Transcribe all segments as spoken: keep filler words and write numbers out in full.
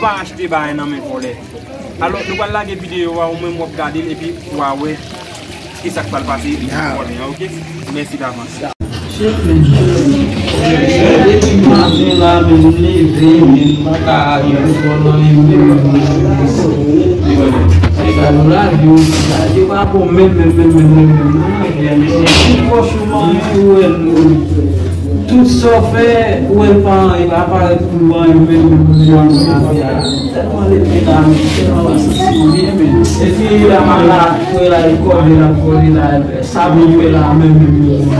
Pa achte bagay nan men vòlè. Alò, nou pral lage videyo a, ou menm w ap gade l epi w a wè kisa k pral pase nan vòlè an, oke? Mèsi davans. Depi maten la, men m leve, men m pa ka rive fò nan li, men m se gado lavi, yo pa bon menm, menm, menm, menm, menm, menm, nan afè a, mesye. Tout pòch ou manyen, ou wè l. Tout sa w fè, ou wè l pa anyen, pa parèt pou anyen, menm, menm, menm, nan afè a. Tèlman leve la, men tèlman pa santi byen, men. Epi la, m ap la, kwè la, e kòde la, kòde la, e Sa m wè la menm, menm, menm, menm, menm.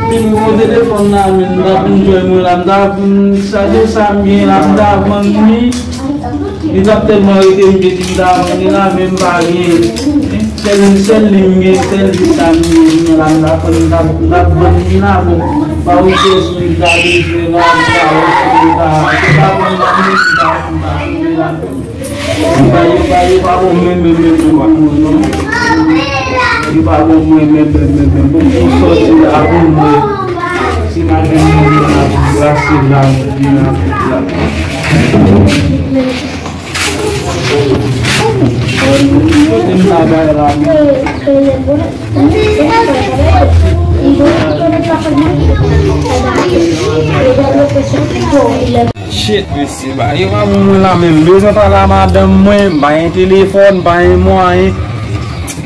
Pi m gon telefòn la, menm, m t ap enjoy mwen la, m t ap, m, sa se sa m gen la, m t ap vann li. Li t ap tèlman rete m piti, m t ap vann li la, men m pa gen. Sèl, sèl li m gen, sèl li sa m gen, m gen la, m t ap vann, m t ap, m t ap vann li la, bon. Pa ou se sou li ta bezwen la, m ta wè si li ta, m ta vann li, m ta, m ta vann li la. Yo pa, yo pa, yo pa bon menm, menm, menm, menm, menm, non. Yo pa bon mwen menm, menm, menm, menm, menm. Bon, pou sòti la, pou mwen. Si pa gen moun la, pou glase la, pou vin la, pou la. Kote m ta bay la, menm. Shit, mesye, ba, yo pa bon mwen la menm. M bezwen pale a madanm mwen, m pa gen telefòn, m pa gen mwayen.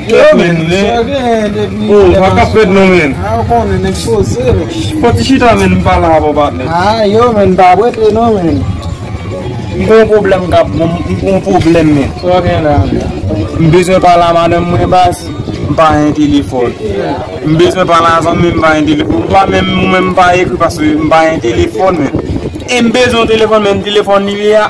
Yo, men, men. Sa gen depi. Oh, pa ka fèt non, men. A, ou konnen, nèg poze, men. Fò ti chita, men, m pale avè w, patnè. A, yo, men, pa prete non, men. M gon pwoblèm, m gon pwoblèm, men. Sa gen la? M bezwen pale a madanm mwen, baz. M pa gen telefòn. M bezwen pale a zanmi m, m pa gen telefòn. M pa menm, mwen menm, m pa ekri paske m pa gen telefòn, men. E m bezwen yon telefòn, men telefòn li ye a,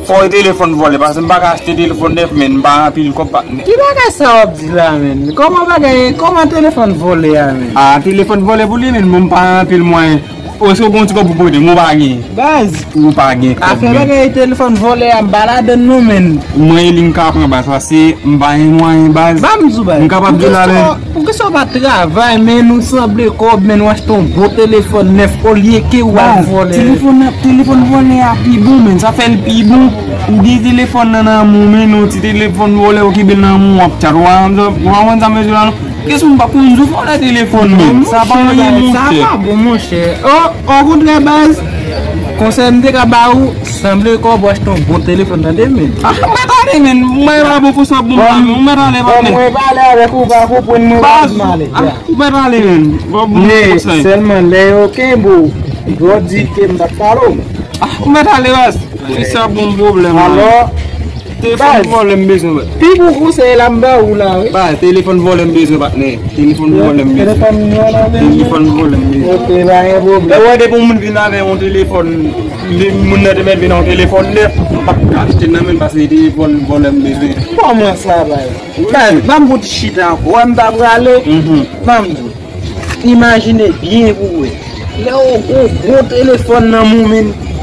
fò e telefòn vòlè, paske m pa ka achte telefòn nèf, men m pa anpil kòb, patnè. Ki bagay sa w ap di la, men? Kòman bagay, kòman telefòn vòlè a, men? A, telefòn vòlè pou li, men bon, m pa anpil mwayen. Ou èske w gen yon ti kòb pou pote m? Ou pa gen. Baz. Ou pa gen kòb, men. Afè bagay telefòn vòlè a, m pa ladann non, men. Mwen, e li m ka pran, baz, paske m pa gen mwayen, baz. Ban m di w, baz. M kapab di w la, men. Poukisa w pa travay, men, ou sanble kòb, men, ou achte yon bon telefòn nèf olye ke w al vòlè? Telefòn nan, telefòn vòlè a pi bon, men. Sa fè l pi bon. Ou gen telefòn nan nan men w, men yon ti telefòn vòlè, ou kenbe l nan men w, w ap tchat. Ou pa konn sa, ou pa konn sa m vle di w la, non? Kesyon m pa konn di w vòlè telefòn, men. Sa pa anyen, monchè. Sa pa bon, monchè. O, okontrè, baz. Konsèy m te ka ba ou, sanble kòb ou achte yon bon telefòn, tande, men. A, mwen prale, men. Mwen pa bon pou sa, bon, mwen prale, patnè. Mwen pale avèk ou, pa konprann mwen, baz, m ale. A, mwen prale, men. Bon, bon, men sèlman lè yo kenbe w, yo di ke m t ap pale w. A, mwen prale, baz. Sa bon pwoblèm la. Alò, telefòn vòlè m bezwen, baz. Pi gwo konsèy la m ba ou la, wi. Baz, telefòn vòlè m bezwen, patnè. Telefòn vòlè m bezwen. Telefòn vòlè m bezwen. Telefòn vòlè m bezwen. Ok, pa gen pwoblèm. Lè w wè depi yon moun vin avè yon telefòn, li, moun nan te mèt vin ak yon telefòn nèf, m p ap achte nan men l paske se telefòn vòlè m bezwen. Kòman sa, baz? Baz, ban m fouti chita ankò. Wè m ta prale. Mhm. Ban m di w. Imajine byen pou w wè. Lè w gon gwo telefòn nan men w,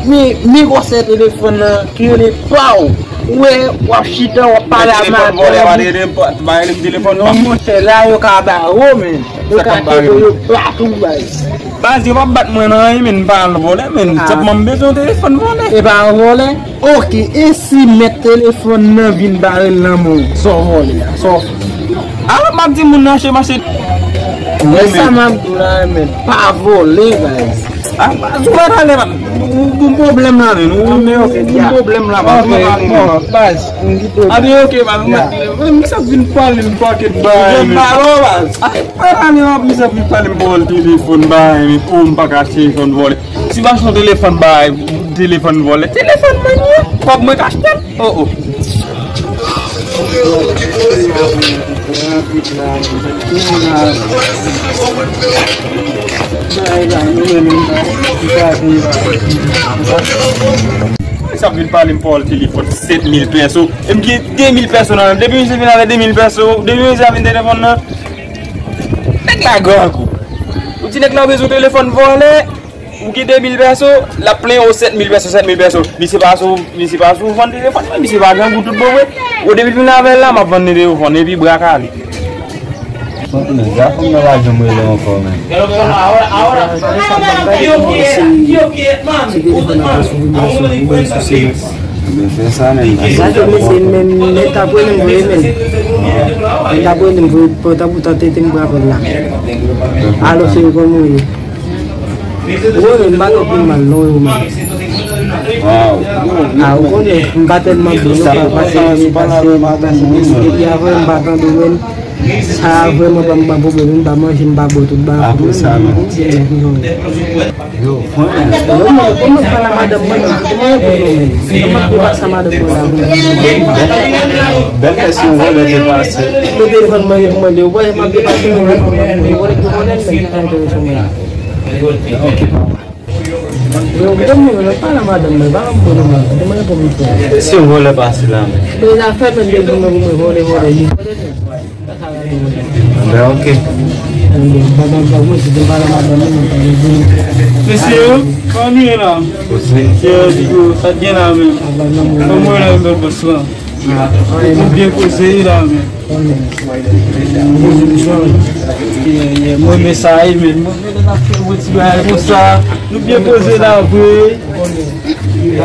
men, men gwosè telefòn nan ki rele pa w. Ou wè, w ap chita, w ap pale a madanm ou. Telefòn vòlè pa rele, pa, pa rele telefòn non. Non, monchè, la yo ka ba w, men. Yo ka kenbe w, yo bat ou, baz. Baz, yo p ap bat mwen nan anyen, men, m pa al vòlè, men. A. Senpman, m bezwen yon telefòn vòlè. E pa yon vòlè? Ok, e si mèt telefòn nan vin bare l nan men w, sa w vòlè a, sa w fè? Alò, m ap di moun nan achte mache. Men sa m ap di w la, men pa vòlè, baz. A, baz, ou mèt ale, baz. Ou, ou, ou pwoblèm la, men. Ou, ou, ou pwoblèm la, baz. Ou mèt ale, men. Baz, m kite w. A, men ok, baz, ou mèt ale. Men misye ap vin pale m pakèt bagay, men. Ou jwenn balon, baz. A, ou mèt ale, baz, misye ap vin pale m vòlè telefòn, bagay, men. Oh, m pa ka achte telefòn vòlè. Si m achte yon telefòn bay, telefòn vòlè, telefòn mwen ye, kòb mwen k achte l. Oh, oh. Sa vin pale m vòlè telefòn sèt mil pèso. E m gen de mil pèso nan men m. Depi misye vin avèk de mil pèso, depi misye vin telefòn nan, nèg la grangou. Ou di nèg la bezwen telefòn vòlè. Ou gen de mil pèso, l ap plenyen w sèt mil pèso, sèt mil pèso. Misye pa sou, misye pa sou vann telefòn, men misye pa grangou tout bon vre. Ou depi l vin avè l la, m ap vann li telefòn, epi bra kale. Gafon nan pa janm rele ankò, men. Ti telefòn nan pa sou vibra, sou vibra, sou vibra, sou silans. Men fè sa, men. Sa te mete, men, men t ap rele m vre, men. Men t ap rele m vre, pòt ap ou tante te m pran apèl la. Alò, se yo konn mwen ye. Ou konnen m pa twò pran mal non, yo, men. Waw. A, ou konnen, m pa tèlman bon non, pa, pa se, se pa se, m pa tande, men depi avan, m pa tande, men. Sa vrèman ban m pwoblèm, m pa manje, m pa bwè, tout bagay. Apre sa, men. Yo, fran. Yo, men, kòman pale a madanm mwen, men, kòman yo konn non, men? Kòman yo pase a madanm mwen la, men? Bèl, bèl lè si yon vòlè te pase. Yo telefòn mwen, yo mande, yo, wè, m ap depase, yo vòlè, yo vòlè, men, ki tan yo telefòn mwen la? Ok, papa. Yo, yo, men, yo pale a madanm mwen, pa mwen, non, men, kòman yo konn fè? Si yon vòlè pase la, men. Men, zafè, men, de goumen, goumen, vòlè, vòlè, li vòlè, men. Ben, ok. Mesye yo, kòman nou ye la? Kòman nou ye la, men? Bòs la. Nou byen poze la, men. Yeah, yeah, mwen renmen sa, wi, men. Mwen renmen lè n ap fè yon ti bagay konsa. Nou byen poze la, vre. Mwen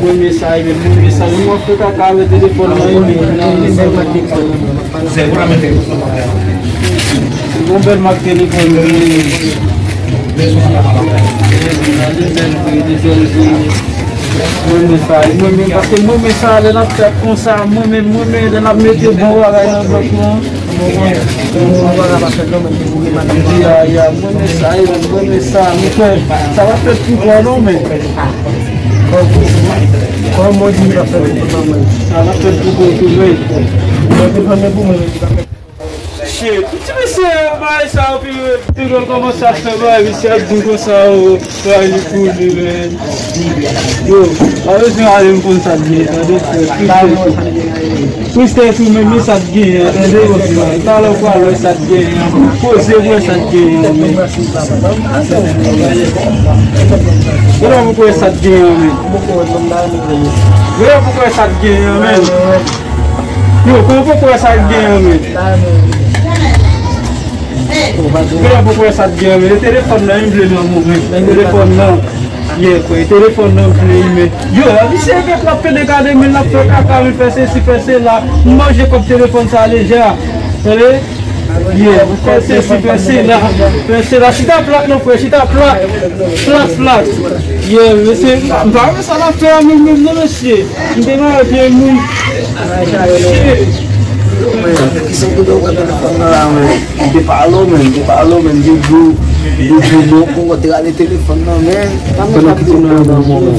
renmen sa, wi, men mwen renmen sa. Nou ap fè kaka avèk telefòn nan, wi, men. Bon, bèl mak telefòn, wi. Mwen renmen sa, wi, mwen renmen, paske mwen renmen sa, lè n ap fè konsa, mwen renmen, mwen renmen lè n ap mete bon bagay nan blòk lan. Ya, ya, mwen renmen sa, e, mwen renmen sa, mwen kwè sa va fèt pou kò non, men. Kòman di va fèt pou kò, men? Sa va fèt pou kò tou, men. Mwen te fèmen pou mwen, men. Shit, ti mesye, bagay sa yo pi, pi gwo kòmanse ap fè bagay, mesye ap di konsa, o. Sa li pou li, men. Yo, pa bezwen ale m konn sa t genyen, tande, frè. Freestyle tou, men, men sa t genyen, tande, yo, frè. Talè w pral wè sa t genyen. Poze pou wè sa t genyen, men. Yo, la pou wè sa t genyen, men. Yo, la pou wè sa t genyen, men. Yo, kòman pou wè sa t genyen, men? Yo, la pou wè sa t genyen, men. E telefòn nan, m vle nan moman. Telefòn nan. Yeah, frè, telefòn nan, m vle, men. Yo, misye, pèp la pede gade, men l ap fè kaka, men fè sesi, fè sela. M manje kòb telefòn sa lejè. Tande? Yeah, fè sesi, fè sela. Fè sela. Chita plat, non, frè, chita plat. Plat, plat. Yeah, mesye, m pa wè sa l ap fè a, men, men, non, mesye. M te nan yon vye moun. Kisa w te wè telefòn nan la, men? M te pale w, men, m te pale w, men, m te di w, m te di w non, pou w te rale telefòn nan, men. Konnen ki te nan yon bon moman.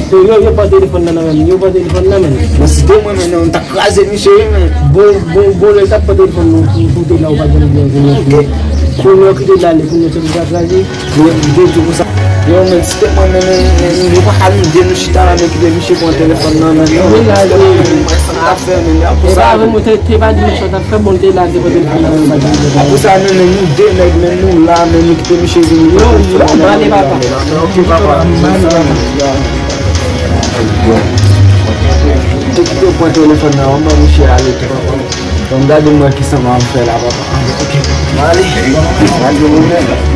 Yo, yo, yo pran telefòn nan nan men m, yo pran telefòn nan, men. Mwen, si te mwen, men, non, m t ap kraze misye, wi, men. Bon, bon, bon, lè l t ap pran telefòn nan, pou, pou te la, ou pa t janm gen, gen, gen. Konnen w kite l ale, konnen w te kraze. Yo, men, si te mwen menm, men, men, nou pa ka nou de nou chita la, men kite misye pran telefòn nan men nou. Wi, la, wi. Mwen, sa m t ap fè, men, apre sa, te pa di misye t ap fè, bon, l te la, te pran telefòn nan men, pa di misye. Apre sa, nou, men, nou de nèg, men, nou la, men, nou kite misye vini. Yo, yo, m ale, papa. Ok, papa. Te kite w pran telefòn nan, ban misye ale tou, papa. Bon, gade mwen kisa m ap fè la, papa. Ok. Mwen ale. Mwen ale mwen menm.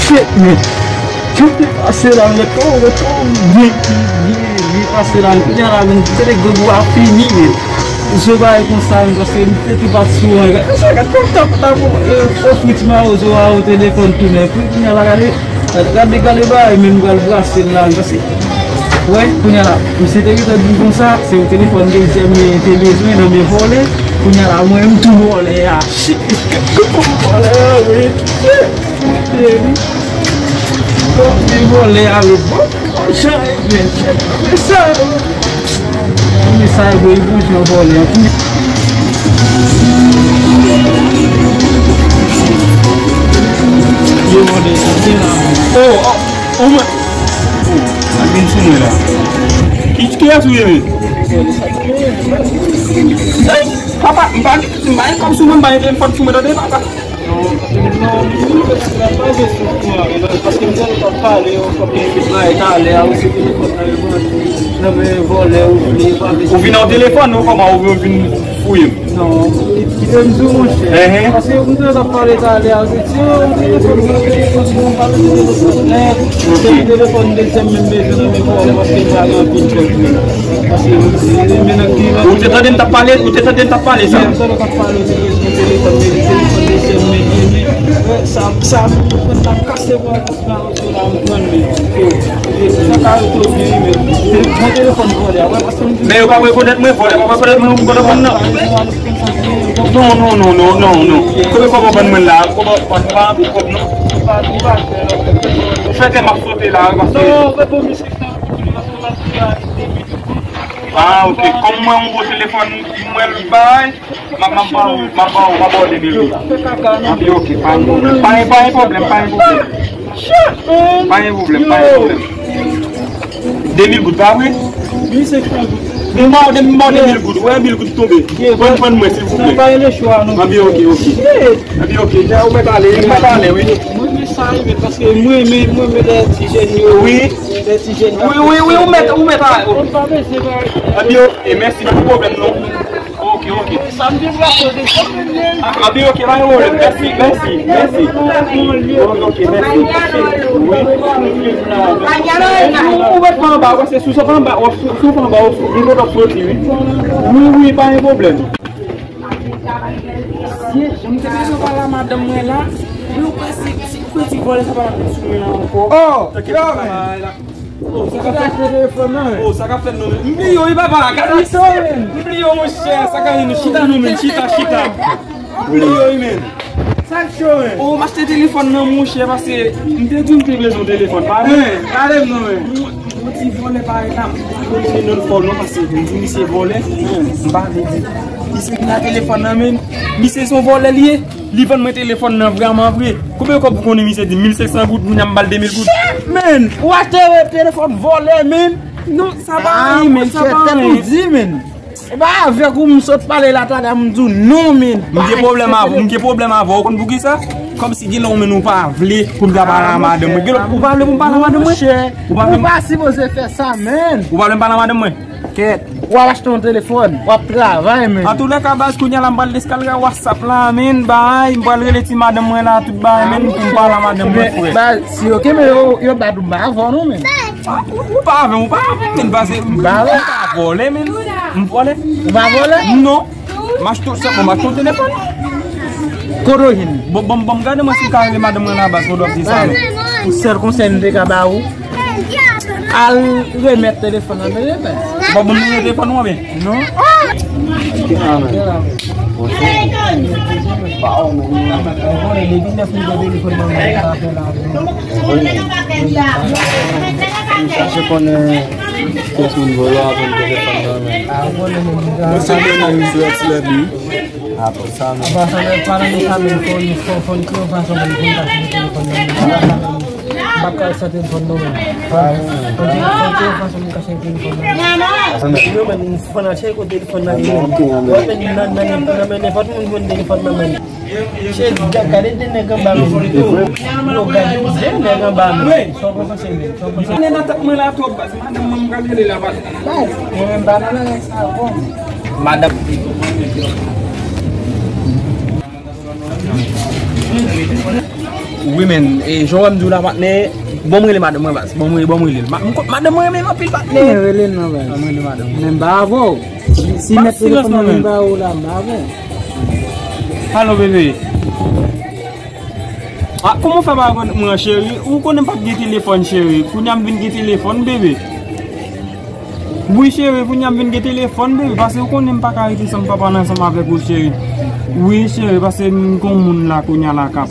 Shit, men. Tout te pase la, men kòman, kòman byen, byen, byen pase la, men kounye a la, men, se de gwo gwo a fini, men. Zo bagay konsa, men, paske m te tou pati sou an. Gade sa, gade kòm ta, ta, eh, ofri ti mawozo a o telefòn tou, men. Kounye a la, gade. Gade, gade, gade bagay, men m pral brase l la, paske, wè, kounye a la, misye te gentan di m konsa, se yon telefòn dezyèm li te bezwen nan men vòlè, kounye a la, mwen, m tou vòlè a, shit, vòlè a, wi, shit, men vòlè a, wi, bon, jan, men, men sa, men sa, wi, bon, jan vòlè a, wi. Yo, mande, mande la. Oh, oh, oh, mwen. Oh, al vin sou mwen la. Ki, ki yas ou ye, men? Ey, papa, m pa, m pa gen kòb sou mwen, m pa gen telefòn sou mwen, tande, papa. Non, non, non, non, pa bezwen pran, paske m te ap pale, yo, fòk gen yon bagay talè a, ou se telefòn nan, yo pran nan men vòlè, ou vle, pa bezwen. Ou vin an telefòn, ou kòman, ou vin fouye m? Non, ki, ki te m di w, monchè. Ehe. Paske m te ap pale talè a, se ti, yo, telefòn, telefòn, non, pa bezwen telefòn, men, se telefòn dezyèm menm bezwen nan men vòlè, paske m pa gen anpil kòb, men. Paske, men nan ki. Ou te tande m t ap pale, ou te tande m t ap pale sa? Wi, m tande w t ap pale, ou te bezwen telefòn, men telefòn dezyèm men, men, men, sa, sa, mwen t ap kase bò, bò, bò, la, m pran, men, e, e, sa ka rete oblije, men, mwen telefòn vòlè a, wè, paske m di. Men yo pa rekonèt mwen, vòlè pa rekonèt mwen, ou konn nan. Non, non, non, non, non, non. Kòman, kòman w vann mwen la? Kòman, pa, pa anvi kòb, non. Fè kè m ap sote la, paske. Ah, ok. Kòm mwen, yon gwo telefòn, mwen, l bay. M ap, m ap ba ou, m ap ba ou, m ap ba ou de mil goud. Anpi, ok, pa gen pwoblèm. Pa gen, pa gen pwoblèm, pa gen pwoblèm. Pa gen pwoblèm, pa gen pwoblèm. De mil goud, pa vre? Mil senk san goud. M ba ou de, m ba ou de mil goud. Wè, mil goud tonbe. Pran, pran mwen, silvouplè. Anpi, ok, ok. Anpi, ok, dja ou mèt ale, ou mèt ale, wi. Mwen, men sa, wi, men paske mwen, men, mwen, men lè ti jèn yo. Wi. Lè ti jèn yo. Wi, wi, wi, ou mèt, ou mèt ale. Anpi, ok, mèsi, pa gen pwoblèm, non. Ok, ok. Sa m te vle achte de. Anpi, ok, pa gen pwoblèm. Mèsi, mèsi, mèsi. Ok, ok, mèsi. Wi. Ou, ou mèt pa anba, wè, se sou, sou pa anba, wè, sou, sou pa anba, wè, sou, li potap soti, wi. Wi, wi, pa gen pwoblèm. Mesye, jan m te bezwen pale a madanm mwen la, mwen kwè se, se, kwè ti vòlè sa pa t ap sou mwen la ankò. Oh, yo, men. Oh, sa k ap fèt? Achte telefòn nan, men. Oh, sa k ap fèt non, men. M bliye w, wi, papa. Gade sa, men. M bliye w, monchè. Sa k ap fèt, chita non, men. Chita, chita. M bliye w, wi, men. Sa k cho, men? Oh, m achte telefòn nan, monchè, paske m te di w m te bezwen yon telefòn, pa vre? Men, pale m non, men. Yon, yon ti vòlè parèt la, m pa konn se non l fò non, paske m di misye vòlè. M pa vle di. Misye vin ak telefòn nan, men. Misye se yon vòlè li ye. Li vann mwen telefòn nan vrèman vre. Konbyen kòb ou konnen misye di? Mil senk san goud, kounye a m ba l de mil goud. Shit, man! Ou achte telefòn vòlè, man! Non, sa pa anyen, man, sa pa anyen. Tèt ou di, man. E pa avèk ou m sot pale la talè, m di w non, man. M gen pwoblèm avè w, m gen pwoblèm avè w, ou konn poukisa? Kòmsi gen lè w menm ou pa vle pou m ta pale a madanm mwen. Gen lè ou pa vle pou m pale a madanm mwen? Ou pa vle m. Ou pa sipoze fè sa, man. Ou pa vle m pale a madanm mwen? Kèt, w al achte yon telefòn, w ap travay, men. Antoulèka, baz, kounye a la, m pral deskalre WhatsApp la, men, bay, m pral rele ti madanm mwen la, tout bagay, men, pou m pale a madanm mwen, frè. Baz, si yo kenbe yo, yo bat ou, m pa avè w non, men. Ah, ou, ou pa avè m, ou pa avè m, men, baz, m pa vòlè, men. M vòlè? Ou pa vòlè? Non. M achte, sèlman m achte yon telefòn. Kote w jwenn? Bon, bon, bon, gade mwen si m ka rele madanm mwen la, baz, pandan w ap di sa, men. Yon sèl konsèy m te ka ba ou. Al remèt telefòn nan, men remèt. Bon, bon, mwen telefòn ou anben? Non. Depi nèf minit telefòn nan, mwen pa fè la. Chache konnen kiyès moun vòlò a pran telefòn nan, men. Mwen se Deni Rizwèt Lèbi. Apa sa, men. Apa sa, men, pa nan sa, men, fò n, fò, fò n kreye yon fason, men, pou n kache telefòn nan, men. Apa sa, men, m p ap kache telefòn nan, men. Fò n, fò n kreye yon fason pou n kache telefòn nan, men. Yo, men, m fò n al chèche kote telefòn nan, men. Wè, men, nan, nan, nan, men, nenpòt moun jwenn telefòn nan, men. Cheri, ga-, gade de nèg anba, men. Yo, gade de nèg anba, men. Sa w panse, men? Sa w panse? Ane nan tèt mwen la twòp, baz. Madanm mwen, m pral rele la, baz. Baz, mwen menm pa nan bagay sa, bon. Madanm. Wi, men, e, jan w wè m di w la, patnè, bon, m rele madanm mwen, baz. Bon, m rele, bon, m rele l. Ma-, m ko-, madanm mwen renmen m anpil, patnè. Men rele l non, baz. Bon, m rele madanm mwen. Men m pa avè w. Si, si mèt telefòn nan vin ba ou la, m pa avè w. Alo, bebe. Ah, kòman w fè pa rekonèt mwen, cheri? Ou konnen m pa t gen telefòn, cheri. Kounye a m vin gen telefòn, bebe. Wi, cheri, kounye a m vin gen telefòn, bebe. Paske ou konnen m pa ka rete san m pa pale ansanm avèk ou, cheri. Wi, cheri, paske m gon moun la kounye a la k ap,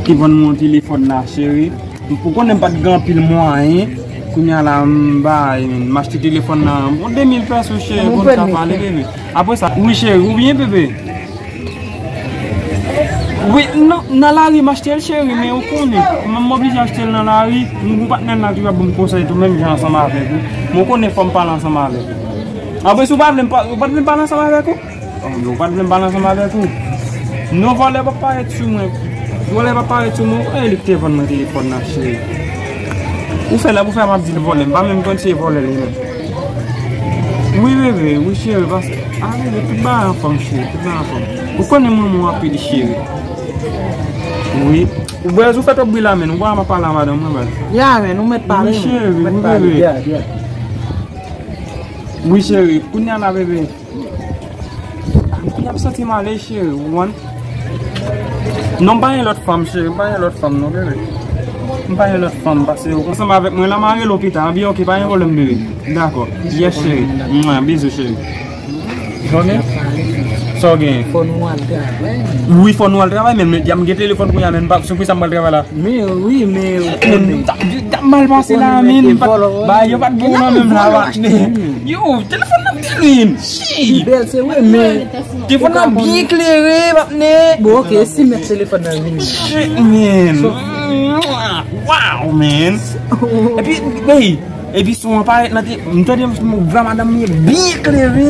ki vann mwen yon telefòn la, cheri. Ou konnen m pa t gen anpil mwayen. Kounye a la, m bay, men, m achte telefòn nan. Bon, de mil pèso, cheri, pou n ka pale, bebe. Apre sa, wi, cheri, ou byen, bebe? Wi, nan, nan lari m achte l, cheri, men ou konnen, m, m oblije achte l nan lari. M gon patnè m la ki va ban m konsèy tou, menm jan ansanm avèk ou. Men ou konnen fò m pale ansanm avèk ou. Apre sa, ou pa vle m pa, ou pa vle m pale ansanm avèk ou? Ou pa vle m pale ansanm avèk ou? Non, vòlè p ap parèt sou mwen. Vòlè p ap parèt sou mwen. Ou wè li ki te vann mwen telefòn nan, cheri. Ou fè la pou fè m ap di l vòlè. M pa menm konn si e vòlè li menm. Wi, bebe, wi, cheri, paske, ah, bebe, tout bagay anfòm, cheri, tout bagay anfòm. Ou konnen mwen, mwen anpil, cheri. Wi. Ou bwè, ou fè twòp bri la, menn. Ou pa m ap pale a madanm mwen, baz. Ya, menn, ou mèt pale, wi, cheri, wi, bebe. Wi, cheri, kounye a la, bebe. Kounye a m santi m alèz, cheri, ou konprann? Non, m pa gen lòt fanm, cheri, m pa gen lòt fanm, non, bebe. M pa gen lòt fanm, paske ou ansanm avèk mwen la, m a rele w pita, byen, oke, pa gen pwoblèm, bebe. Dakò. Yes, cheri. Mwen, bizou, cheri. Konnen? Sa w genyen? Fò nou al travay. Wi, fò nou al travay, men, men, ya m gen telefòn kounye a, men, m pa, sou ki sa m pral travay la? Men, wi, men, ou konnen. Sa mal pase la, men, m pa, ba, yo pa t bon nan menm la, patnè. Yo, telefòn nan bèl, men. Shit. Li bèl, se vre, men telefòn nan byen klere, patnè. Bon, oke, si mèt telefòn nan vini. Shit, man. Wow, man. Epi, hey, epi son an parèt nan te, m tande vwa madanm li byen klere.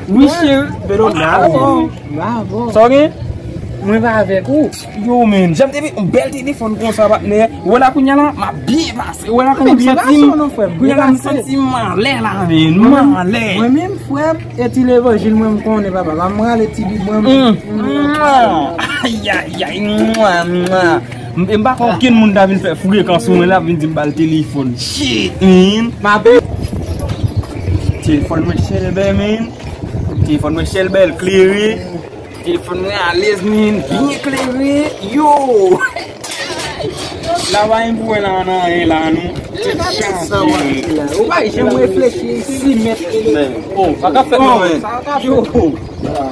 Wi, cheri. Bravo. Bravo. Sa w gen? Mwen pa avèk ou. Yo, men, jan m te vin, yon bèl telefòn konsa, patnè. Ou wè la kounye a la, m ap byen pase. Ou wè la kounye a m santi m, kounye a la m santi m anlè la, men, m anlè. Mwen menm, frè m, e ti levanjil mwen m konnen, papa. M rale ti bib mwen. Ayayay, mwa, mwa. M, m pa kwè okenn moun ta vin fè frekan sou mwen la, vin di m ba l telefòn. Shit, man. M ape. Telefòn mwen chèlbè, men. Telefòn mwen chèlbè, l klere. Telefòn mwen alèz, men, byen klere. Yo! La pa gen pou wè la nan anyen la, non. Ou pa janm reflechi si mèt. Oh, sa k ap fèt non, men. Yo!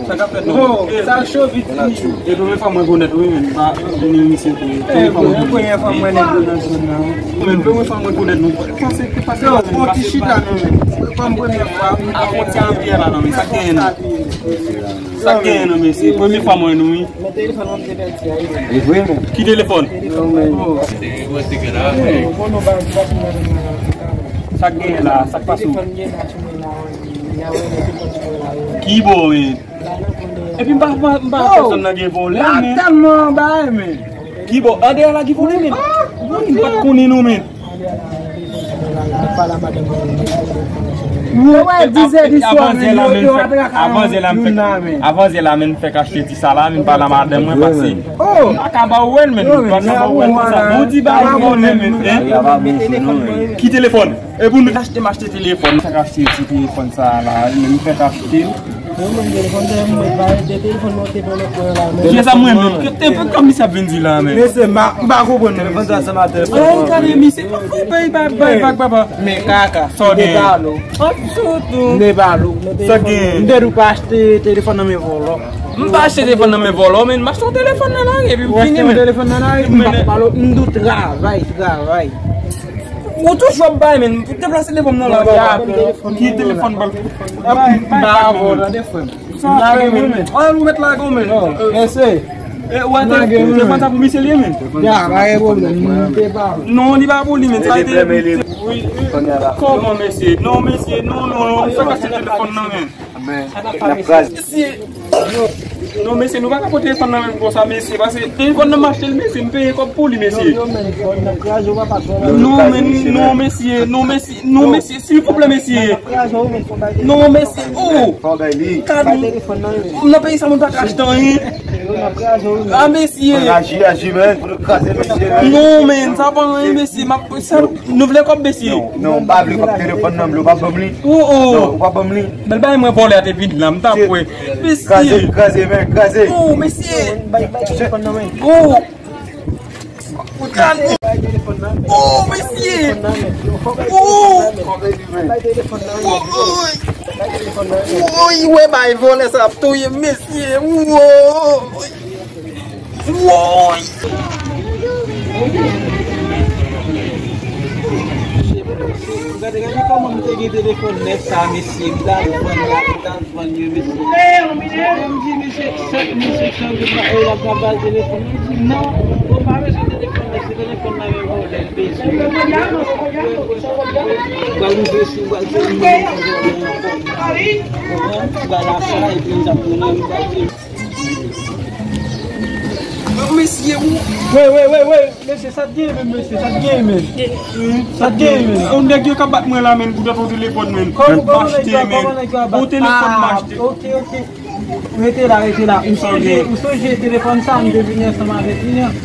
Sa k ap fèt non? Oh, sa cho vit. E premye fwa mwen konèt, wi, men, pa vini misye tou. Premye fwa mwen konèt. Premye fwa mwen konèt, non. Pase, pase. Yo, bon, ti chita, non, men. Kòm premye fwa. A fwontyè an pyè la, non, men, sa k genyen, non. Sa k genyen non, mesye? Premye fwa mwen nou, wi. Men telefòn mwen te pèdi a, wi. Li vre, men. Ki telefòn? Non, men. Sa k genyen la? Sa k pase w? Ki bò, men? Epi m pa, m pa, m pa pèsonn nan gen vòlè, men. Tèlman bagay, men. Ki bò? Andeyè la gen vòlè, men. M pa t konnen non, men. Yo wè, dizè di swa, men, yo, yo atrake youn nan, men. Avan zè la, men, fèk achte ti sa la, men, pale a madanm mwen, pase. Oh! M pa ka ba w wè l, men, m pa ka ba w wè l konsa. Bon, di ba yon men, men, hein? Ki telefòn? E pou nou achte, m achte telefòn. M fèk achte ti telefòn sa la, men, m fèk achte l. Yo, men, telefòn de mwen, ba, de telefòn mwen te pran lòt mwen la, men. Kiyès ap mwen menm? Ke te fè kòm misye ap vin di la, men. Mesye, m pa, m pa konprann. Telefòn sa, sa ma telefòn. Ay, gade, misye, pa fè bay, bay, bay, bay, papa. Men kaka, sa w gen? M te pale w. Ap sot ou. M te pale w. Sa gen? M te di w pa achte telefòn nan men vòlò. M pa achte telefòn nan men vòlò, men m achte yon telefòn nan lari, epi m fini, men. Ou achte yon telefòn nan lari? M pa pale w, m di w travay, travay. Ou toujou ap bay, men. Deplase telefòn nan la, papa. Ki telefòn, papa? M pa avè w, tande, frè m. Sa fè, men. An, nou mèt lage w, men. Mesye. E, ou wè, telefòn sa pou misye li ye, men. Ya, pa gen pwoblèm, nou te pa. Non, li pa pou li, men. Sa te, wi, wi. Kòman, mesye? Non, mesye, non, non, non, nou fèk achte telefòn nan, men. Mesye. Non, mesye, nou pa ka pran telefòn nan men konsa, mesye, paske telefòn nan m achte l, mesye, m peye kòb pou li, mesye. Non, men, non, mesye, non, mesye, non, mesye, silvouplè, mesye. Non, mesye, oh! Kado. Nan peyi sa, moun pa ka achte anyen. Ah, mesye. Aji, aji, men, pou nou kraze, mesye. Non, men, sa pa anyen, mesye. M ap, sa, nou vle kòb, mesye? Non, non, m pa vle kòb telefòn nan, m vle, ou pa ban m li. Oh, oh. Non, ou pa ban m li. Bèl bagay, mwen vòlè a te vin la, m ta kwè. Mesye. Kraze, kraze, men, kraze. Oh, mesye. Bay, bay telefòn nan, men. Oh. Oh, mesye. Oh. Oh, oh. Oh, wè bay vòlè sa ap touye, mesye. Oh. Woy! Gade, gade kòman m te gen telefòn nèf sa, mesye. M t al vann la, m t al vann yo, mesye. M di, mesye, sèt mil senk san goud la, e l ap pral bay telefòn. M di, non, ou pa bezwen telefòn nèf, se telefòn nan men vòlè l bezwen. Ou pral ouvri sou, ou pral fè yon konprann. Ou pral acha, epi m t ap tounen, m t ap di. Wey, wey, wey, wey, mesye, sa t gen menm, mesye, sa t gen menm. Sa t gen menm. Yon nèg yo ka bat mwen la, menm, pou tèt yon telefòn, menm. Kòman, kòman nèg yo, kòman nèg yo ap bat? Yon telefòn m achte. Ah, ok, ok. Rete la, rete la. Ou sonje, ou sonje telefòn sa, m te vini ansanm avèk li an.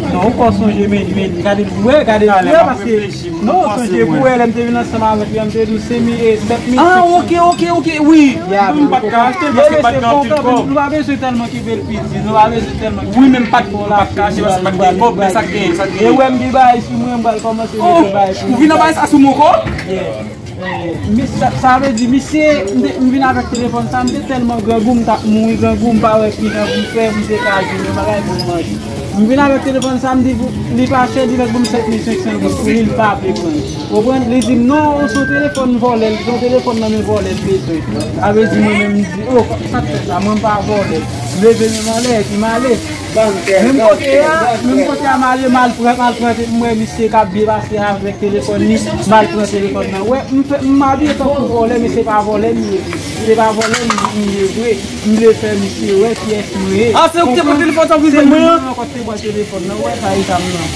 Non, ou pa sonje, men, men, gade l, wè, gade l, wè, paske, non, ou sonje, pou wè, lè m te vin ansanm avèk li an, m te di w, se mi, e, sèt mil senk san. Ah, ok, ok, ok, wi. M pa t ka achte l, paske m pa t gen anpil kòb. Nou pa bezwen tèlman kenbe l piti, nou pa bezwen tèlman kenbe l. Wi, men m pa t, m pa t ka achte, paske m pa t gen kòb, men sa k genyen, sa k genyen. E wè m gen bagay sou mwen, m pral kòmanse mete bagay sou mwen. Ou vin nan bagay sa sou mwen ankò? Yeah. Eh, mis-, sa, sa vle di, misye, m te, m vin avèk telefòn sa, m te tèlman grangou, m t ap mouri grangou, m pa wè ki jan pou m fè, m te ka jwenn yon bagay pou m manje. M vin avèk telefòn sa, m di pou li pa chè, dirèk ban m sèt mil senk san goud pou li, li pa vle pran l. Ou konprann? Li di m, non, se yon telefòn vòlè, se yon telefòn nan men vòlè l bezwen. Sa vle di, mwen menm, m di, oh, sa k fè sa, mwen m pa vòlè. M leve men m anlè, epi m ale. Menm kote a, menm kote a, m ale, m al pran, m al pran, m wè misye k ap byen pase avèk telefòn li, m al pran telefòn nan. Wè, m fè, m abiye tankou vòlè, men se pa vòlè m ye. Se pa vòlè m, m ye vre. M vle fè misye wè kiyès mwen ye. Ah, se ou ki te pran telefòn sa pou jwenn mwen an? Se mwen ankò ki te pran telefòn nan, wè sa e sa m nan.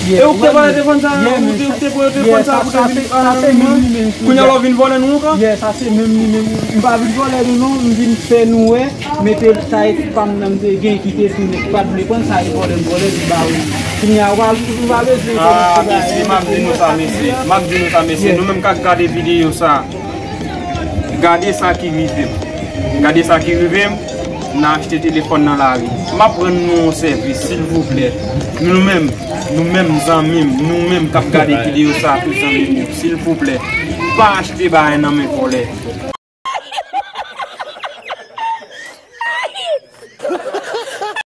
E ou ki te pran telefòn sa? Ou te, ou te pran telefòn sa pou te vin ann nan? Kounye a la w vin vòlè nou ankò? Yeah, sa se menm li menm. M pa vin vòlè nou non, m vin fè nou wè. Mete sa ekip pa m nan m te gen ki te tounen, ki pa t vle pran sa, e vòlè m vòlè, li ba ou. Kounye a, ou pa, ou pa bezwen. Ah, mesye, m ap di nou sa, mesye. M ap di nou sa, mesye. Nou menm k ap gade videyo sa, gade sa ki rive m. Gade sa ki rive m, nan achte telefòn nan lari. M ap rann nou yon sèvis, silvouplè. Nou menm, nou menm zanmi m, nou menm k ap gade videyo sa, tout zanmi m yo, silvouplè, pa achte bagay nan men vòlè.